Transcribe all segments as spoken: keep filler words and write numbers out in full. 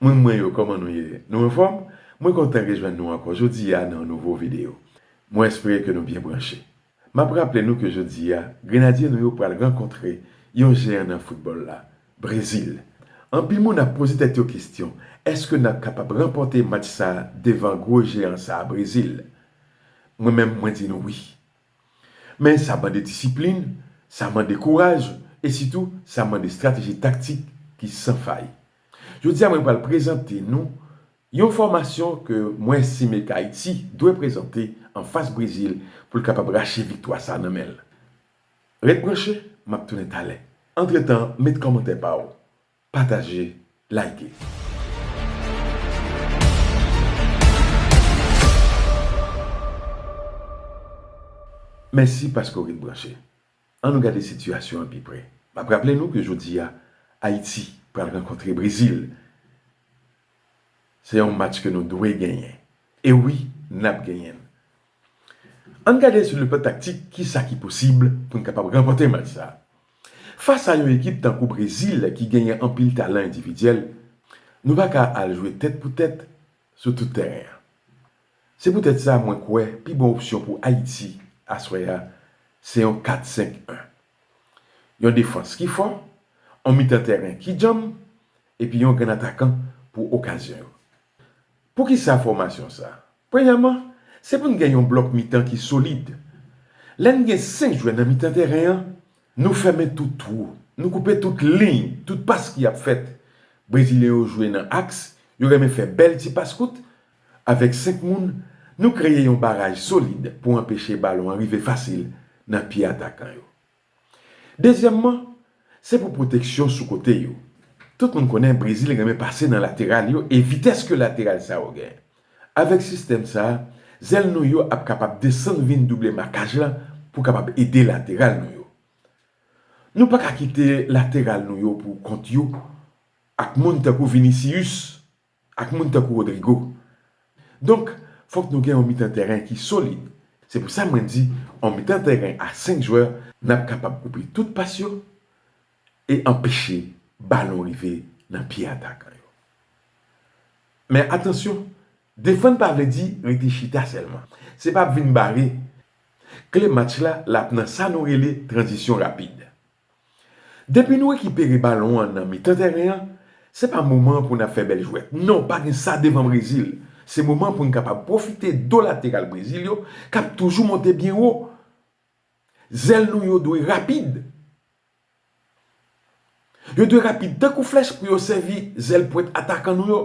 Moun mwen yo, kòman nou ye? Nou anfòm? Mwen kontan rejwenn nou ankò jodi a nan yon nouvo videyo. Mwen espere ke nou byen branche. M ap raple nou ke jodi a, Grenadye nou yo pral rankontre yon jeyan nan foutbòl la, Brezil. Anpil moun ap poze tèt yo kesyon, èske n ap kapab ranpòte match sa a devan gwo jeyan sa a, Brezil? Mwen menm, mwen di nou wi. Men sa mande disiplin, sa mande kouraj, e sitou, sa mande estrateji taktik ki san fay. Jodi a, mwen pral prezante nou yon fòmasyon ke mwen estime ke Ayiti dwe prezante anfas Brezil pou l kapab rache viktwa sa a nan men l. Ret branche, m ap tounen talè. Antretan, met kòmantè pa w, pataje, like. Mèsi paske w ret branche. An nou gade sitiyasyon an pi pre. M ap raple nou ke jodi a, Ayiti pral rankontre Brezil. Se yon match ke nou dwe genyen. E wi, n ap genyen l. Ann gade sou le plan taktik kisa ki posib pou n kapab ranpòte match sa a. Fas a yon ekip tankou Brezil ki genyen anpil talan endividyèl, nou pa ka al jwe tèt pou tèt sou tout tèren an. Se poutèt sa mwen kwè pi bon opsyon pou Ayiti aswè a se yon kat senk en. Yon defans ki fò, yon mitan tèren ki djanm, epi yon grenn atakan pou okazyon yo. Poukisa fòmasyon sa a? Premyèman, se pou n gen yon blòk mitan ki solid. Lè n gen senk jwè nan mitan tèren an, nou fèmen tout twou, nou koupe tout liy, tout pas ki ap fèt. Brezilyen yo jwe nan aks, yo renmen fè bèl ti pas kout. Avèk senk moun, nou kreye yon baraj solid pou anpeche balon an rive fasil nan pye atakan yo. Dezyèmman, se pou pwoteksyon sou kote yo. Tout moun konnen Brezil renmen pase nan lateral yo e vitès ke lateral sa yo genyen. Avèk sistèm sa a, zèl nou yo ap kapab desann vin double makaj la pou kapab ede lateral nou yo. Nou pa ka kite lateral nou yo pou kont yo ak moun tankou Vinicius, ak moun tankou Rodrygo. Donk, fòk nou gen yon mitan tèren ki solid. Se pou sa mwen di, yon mitan tèren a senk jwè, n ap kapab koupe tout pas yo e anpeche balon rive nan pye atakan yo. Men atansyon, defann pa vle di rete chita sèlman. Se pa ap vin bare. Kle match la, l ap nan sa nou rele tranzisyon rapid. Depi nou rekipere balon an nan mitan tèren an, se pa moman pou n ap fè bèl jwèt. Non, pa gen sa devan Brezil. Se moman pou n kapab pwofite do lateral Brezil yo, k ap toujou monte byen wo. Zèl nou yo dwe rapid. Yo dwe rapid tankou flèch pou yo sèvi zèl pwent atakan nou yo.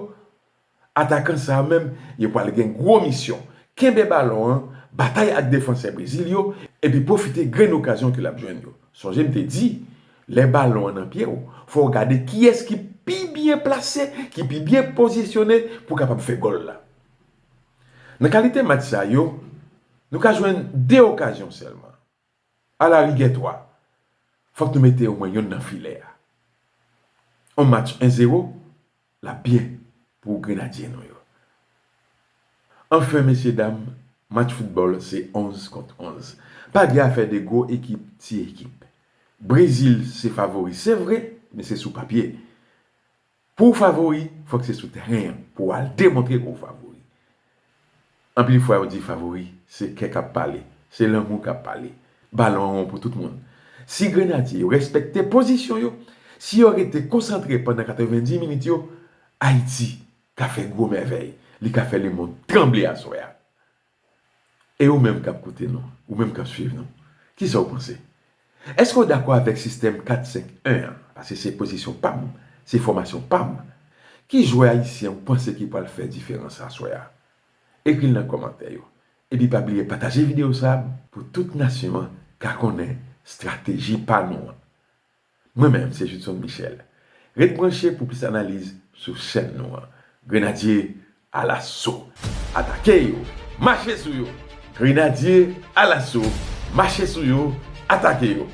Atakan sa a menm, yo pral gen gwo misyon. Kenbe balon an, batay ak defansè Brezil yo, epi pwofite grenn okazyon ke l ap jwenn yo. Sonje m te di, lè balon an nan pye w, fò w gade kiyès ki pi byen plase, ki pi byen pozisyone pou kapab fè gòl la. Nan kalite match sa yo, nou ka jwenn de okazyon sèlman. Alarigè twa. Fòk nou mete omwen yonn nan filè a. On match en zewo, l ap byen pou Grenadye nou yo. Anfen, mesyedam, match foutbòl se onz kont onz. Pa gen afè de gwo ekip, ti ekip. Brezil se favori, se vre, men se sou papye. Pou w favori, fòk se sou tèren an pou w al demontre ke w favori. Anpil fwa, yo di favori, se kè k ap pale, se lanmou k ap pale. Balon an won pou tout moun. Si Grenadye yo respekte pozisyon yo, si yo rete konsantre pandan katrevenndis minit yo, Ayiti ka fè gwo mèvèy. Li ka fè lemonn tranble aswè a. E ou menm k ap koute nou, ou menm k ap swiv nou, kisa w panse? Èske w dakò avèk sistèm kat senk en an? Paske se pozisyon pa m, se fòmasyon pa m. Ki jwè ayisyen w panse ki pral fè diferans aswè a? Ekri l nan kòmantè yo. Epi pa bliye pataje videyo sa a pou tout nasyon an ka konnen estrateji pa nou an. Mwen menm, se Judson Michel. Ret branche pou plis analiz sou chèn nou an. Grenadye, alaso! Atake yo! Mache sou yo! Grenadye, alaso! Mache sou yo! Atake yo!